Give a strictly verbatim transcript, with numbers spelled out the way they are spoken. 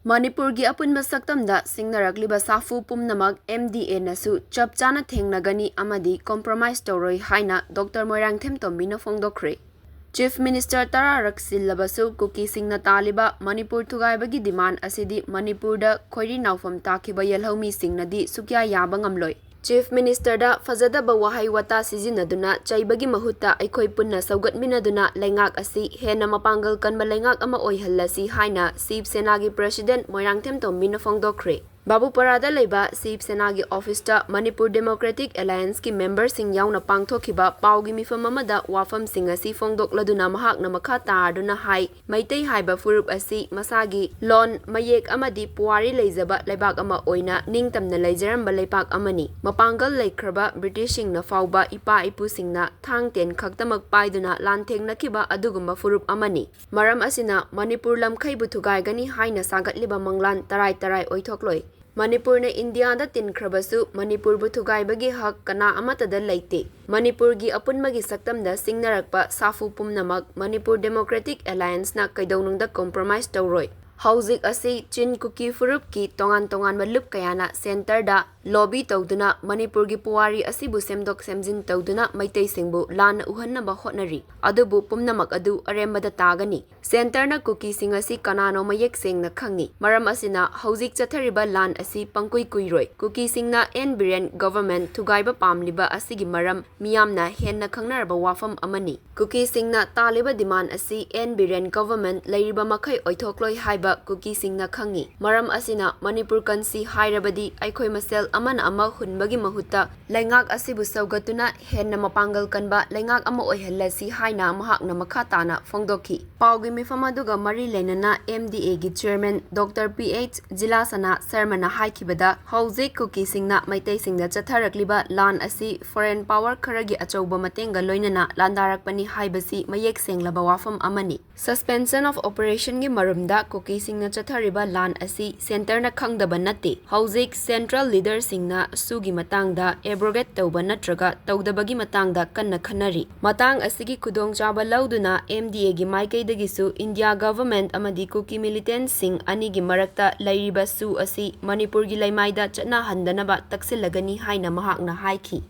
ꯃꯅꯤꯄꯨꯔꯒꯤ ꯑꯄꯨꯟꯕ ꯁꯛꯇꯝꯗ ꯁꯤꯡꯅꯔꯛꯂꯤꯕ ꯁꯥꯐꯨ ꯄꯨꯝꯅꯃꯛ M D A ꯅꯁꯨ ꯆꯞ ꯆꯥꯅ ꯊꯦꯡꯅꯒꯅꯤ ꯑꯃꯗꯤ compromise ꯇꯧꯔꯣꯏ ꯍꯥꯏꯅ ꯗꯣꯛꯇꯔ ꯃꯣꯏꯔꯥꯡꯊꯦꯝ ꯇꯣꯝꯕꯤꯅ ꯐꯣꯡꯗꯣꯛꯈ꯭ꯔꯦ꯫ Chief Minister ꯇꯔꯥꯔꯛ ꯁꯤꯜꯂꯕꯁꯨ ꯀꯨꯀꯤꯁꯤꯡꯅ ꯇꯥꯜꯂꯤꯕ ꯃꯅꯤꯄꯨꯔ ꯊꯨꯒꯥꯏꯕꯒꯤ demand ꯑꯁꯤꯗꯤ ꯃꯅꯤꯄꯨꯔꯗ ꯈꯣꯏꯔꯤ ꯅꯥꯎꯐꯝ ꯇꯥꯈꯤꯕ ꯌꯦꯜꯍꯧꯃꯤꯁꯤꯡꯅꯗꯤ ꯁꯨꯛꯌꯥ ꯌꯥꯕ ꯉꯝꯂꯣꯏ꯫ Chief Minister ꯗ ꯐꯖꯗꯕ ꯋꯥꯍꯩ ꯋꯥꯇꯥ ꯁꯤꯖꯤꯟꯅꯗꯨꯅ ꯆꯩꯕꯒꯤ ꯃꯍꯨꯠꯇ ꯑꯩꯈꯣꯏ ꯄꯨꯟꯅ ꯁꯧꯒꯠꯃꯤꯟꯅꯗꯨꯅ ꯂꯩꯉꯥꯛ ꯑꯁꯤ ꯍꯦꯟꯅ ꯃꯄꯥꯡꯒꯜ ꯀꯟꯕ ꯂꯩꯉꯥꯛ ꯑꯃ ꯑꯣꯏꯍꯜꯂꯁꯤ ꯍꯥꯏꯅ ꯁꯤꯕ ꯁꯦꯅꯥꯒꯤ President ꯃꯣꯏꯔꯥꯡꯊꯦꯝ ꯇꯣꯝꯕꯤꯅ ꯐꯣꯡꯗꯣꯛꯈ꯭ꯔꯦ꯫ ꯕꯥꯕꯨꯄꯥꯔꯥꯗ ꯂꯩꯕ ꯁꯤꯕ ꯁꯦꯅꯥꯒꯤ office ꯇ Manipur Democratic Alliance ꯀꯤ member ꯁꯤꯡ ꯌꯥꯎꯅ ꯄꯥꯡꯊꯣꯛꯈꯤꯕ ꯄꯥꯎꯒꯤ ꯃꯤꯐꯝ ꯑꯃꯗ ꯋꯥꯐꯝꯁꯤꯡ ꯑꯁꯤ ꯐꯣꯡꯗꯣꯛꯂꯗꯨꯅ ꯃꯍꯥꯛꯅ ꯃꯈꯥ ꯇꯥꯗꯨꯅ ꯍꯥꯏ, ꯃꯩꯇꯩ ꯍꯥꯏꯕ ꯐꯨꯔꯨꯞ ꯑꯁꯤ ꯃꯁꯥꯒꯤ ꯂꯣꯟ, ꯃꯌꯦꯛ ꯑꯃꯗꯤ ꯄꯨꯋꯥꯔꯤ ꯂꯩꯖꯕ ꯂꯩꯕꯥꯛ ꯑꯃ ꯑꯣꯏꯅ ꯅꯤꯡꯇꯝꯅ ꯂꯩꯖꯔꯝꯕ ꯂꯩꯄꯥꯛ ꯑꯃꯅꯤ꯫ ꯃꯄꯥꯡꯒꯜ ꯂꯩꯈ꯭ꯔꯕ ꯕ꯭ꯔꯤꯇꯤꯁꯁꯤꯡꯅ ꯐꯥꯎꯕ ꯏꯄꯥ ꯏꯄꯨꯁꯤꯡꯅ ꯊꯥꯡ ꯇꯦꯟ ꯈꯛꯇꯃꯛ ꯄꯥꯏꯗꯨꯅ ꯂꯥꯟꯊꯦꯡꯅꯈꯤꯕ ꯑꯗꯨꯒꯨꯝꯕ ꯐꯨꯔꯨꯞ ꯑꯃꯅꯤ꯫ ꯃꯔꯝ ꯑꯁꯤꯅ ꯃꯅꯤꯄꯨꯔ ꯂꯝꯈꯩꯕꯨ ꯊꯨꯒꯥꯏꯒꯅꯤ ꯍꯥꯏꯅ ꯁꯥꯒꯠꯂꯤꯕ ꯃꯪꯂꯥꯟ ꯇꯔꯥꯏ ꯇꯔꯥꯏ ꯑꯣꯏꯊꯣꯛꯂꯣꯏ꯫ ꯃꯅꯤꯄꯨꯔꯅ ꯏꯟꯗꯤꯌꯥꯗ ꯇꯤꯟꯈ꯭ꯔꯕꯁꯨ ꯃꯅꯤꯄꯨꯔꯕꯨ ꯊꯨꯒꯥꯏꯕꯒꯤ ꯍꯛ ꯀꯅꯥ ꯑꯃꯠꯇꯗ ꯂꯩꯇꯦ꯫ ꯃꯅꯤꯄꯨꯔꯒꯤ ꯑꯄꯨꯟꯕꯒꯤ ꯁꯛꯇꯝꯗ ꯁꯤꯡꯅꯔꯛꯄ ꯁꯥꯐꯨ ꯄꯨꯝꯅꯃꯛ Manipur Democratic Alliance ꯅ ꯀꯩꯗꯧꯅꯨꯡꯗ compromise ꯇꯧꯔꯣꯏ꯫ ꯍꯧꯖꯤꯛ ꯑꯁꯤ ꯆꯤꯟ ꯀꯨꯀꯤ ꯐꯨꯔꯨꯞꯀꯤ ꯇꯣꯉꯥꯟ ꯇꯣꯉꯥꯟꯕ ꯂꯨꯞ ꯀꯌꯥꯅ centre ꯗ lobby ꯇꯧꯗꯨꯅ ꯃꯅꯤꯄꯨꯔꯒꯤ ꯄꯨꯋꯥꯔꯤ ꯑꯁꯤꯕꯨ ꯁꯦꯝꯗꯣꯛ ꯁꯦꯝꯖꯤꯟ ꯇꯧꯗꯨꯅ ꯃꯩꯇꯩꯁꯤꯡꯕꯨ ꯂꯥꯟꯅ ꯎꯍꯟꯅꯕ ꯍꯣꯠꯅꯔꯤ꯫ ꯑꯗꯨꯕꯨ ꯄꯨꯝꯅꯃꯛ ꯑꯗꯨ ꯑꯔꯦꯝꯕꯗ ꯇꯥꯒꯅꯤ꯫ Centre ꯅ ꯀꯨꯀꯤꯁꯤꯡ ꯑꯁꯤ ꯀꯅꯥꯅꯣ ꯃꯌꯦꯛ ꯁꯦꯡꯅ ꯈꯪꯏ꯫ ꯃꯔꯝ ꯑꯁꯤꯅ ꯍꯧꯖꯤꯛ ꯆꯠꯊꯔꯤꯕ ꯂꯥꯟ ꯑꯁꯤ ꯄꯪꯀꯨꯏ ꯀꯨꯏꯔꯣꯏ꯫ ꯀꯨꯀꯤꯁꯤꯡꯅ N ꯕꯤꯔꯦꯟ government ꯊꯨꯒꯥꯏꯕ ꯄꯥꯝꯂꯤꯕ ꯑꯁꯤꯒꯤ ꯃꯔꯝ ꯃꯤꯌꯥꯝꯅ ꯍꯦꯟꯅ ꯈꯪꯅꯔꯕ ꯋꯥꯐꯝ ꯑꯃꯅꯤ꯫ ꯀꯨꯀꯤꯁꯤꯡꯅ ꯇꯥꯜꯂꯤꯕ demand ꯑꯁꯤ N ꯕꯤꯔꯦꯟ government ꯂꯩꯔꯤꯕ ꯃꯈꯩ ꯑꯣꯏꯊꯣꯛꯂꯣꯏ ꯍꯥꯏꯕ ꯀꯨꯀꯤꯁꯤꯡꯅ ꯈꯪꯏ꯫ ꯃꯔꯝ ꯑꯁꯤꯅ ꯃꯅꯤꯄꯨꯔ ꯀꯟꯁꯤ ꯍꯥꯏꯔꯕꯗꯤ ꯑꯩꯈꯣꯏ ꯃꯁꯦꯜ ꯑꯃꯅ ꯑꯃ ꯍꯨꯟꯕꯒꯤ ꯃꯍꯨꯠꯇ ꯂꯩꯉꯥꯛ ꯑꯁꯤꯕꯨ ꯁꯧꯒꯠꯇꯨꯅ ꯍꯦꯟꯅ ꯃꯄꯥꯡꯒꯜ ꯀꯟꯕ ꯂꯩꯉꯥꯛ ꯑꯃ ꯑꯣꯏꯍꯜꯂꯁꯤ ꯍꯥꯏꯅ ꯃꯍꯥꯛꯅ ꯃꯈꯥ ꯇꯥꯅ ꯐꯣꯡꯗꯣꯛꯈꯤ꯫ ꯄꯥꯎꯒꯤ ꯃꯤꯐꯝ ꯑꯗꯨꯒ ꯃꯔꯤ ꯂꯩꯅꯅ M D A ꯒꯤ chairman Doctor P H ꯖꯤꯂꯥꯁꯅꯥ ꯁꯔꯃꯅ ꯍꯥꯏꯈꯤꯕꯗ, ꯍꯧꯖꯤꯛ ꯀꯨꯀꯤꯁꯤꯡꯅ ꯃꯩꯇꯩꯁꯤꯡꯗ ꯆꯠꯊꯔꯛꯂꯤꯕ ꯂꯥꯟ ꯑꯁꯤ foreign power ꯈꯔꯒꯤ ꯑꯆꯧꯕ ꯃꯇꯦꯡꯒ ꯂꯣꯏꯅꯅ ꯂꯥꯟꯗꯥꯔꯛꯄꯅꯤ ꯍꯥꯏꯕꯁꯤ ꯃꯌꯦꯛ ꯁꯦꯡꯂꯕ ꯋꯥꯐꯝ ꯑꯃꯅꯤ꯫ Suspension of operation ꯒꯤ ꯃꯔꯨꯝꯗ ꯀꯨꯀꯤ ꯁꯤꯡꯅ ꯆꯠꯊꯔꯤꯕ ꯂꯥꯟ ꯑꯁꯤ centreꯅ ꯈꯪꯗꯕ ꯅꯠꯇꯦ꯫ ꯍꯧꯖꯤꯛ central leaderꯁꯤꯡꯅ ꯁꯨꯒꯤ ꯃꯇꯥꯡꯗ abrogate ꯇꯧꯕ ꯅꯠꯇ꯭ꯔꯒ ꯇꯧꯗꯕꯒꯤ ꯃꯇꯥꯡꯗ ꯀꯟꯅ ꯈꯟꯅꯔꯤ꯫ ꯃꯇꯥꯡ ꯑꯁꯤꯒꯤ ꯈꯨꯗꯣꯡꯆꯥꯕ ꯂꯧꯗꯨꯅ MDAꯒꯤ ꯃꯥꯏꯀꯩꯗꯒꯤꯁꯨ India government ꯑꯃꯗꯤ ꯀꯨꯀꯤ militantꯁꯤꯡ ꯑꯅꯤꯒꯤ ꯃꯔꯛꯇ ꯂꯩꯔꯤꯕ ꯁꯨ ꯑꯁꯤ ꯃꯅꯤꯄꯨꯔꯒꯤ ꯂꯩꯃꯥꯏꯗ ꯆꯠꯅꯍꯟꯗꯅꯕ ꯇꯛꯁꯤꯜꯂꯒꯅꯤ ꯍꯥꯏꯅ ꯃꯍꯥꯛꯅ ꯍꯥꯏꯈꯤ꯫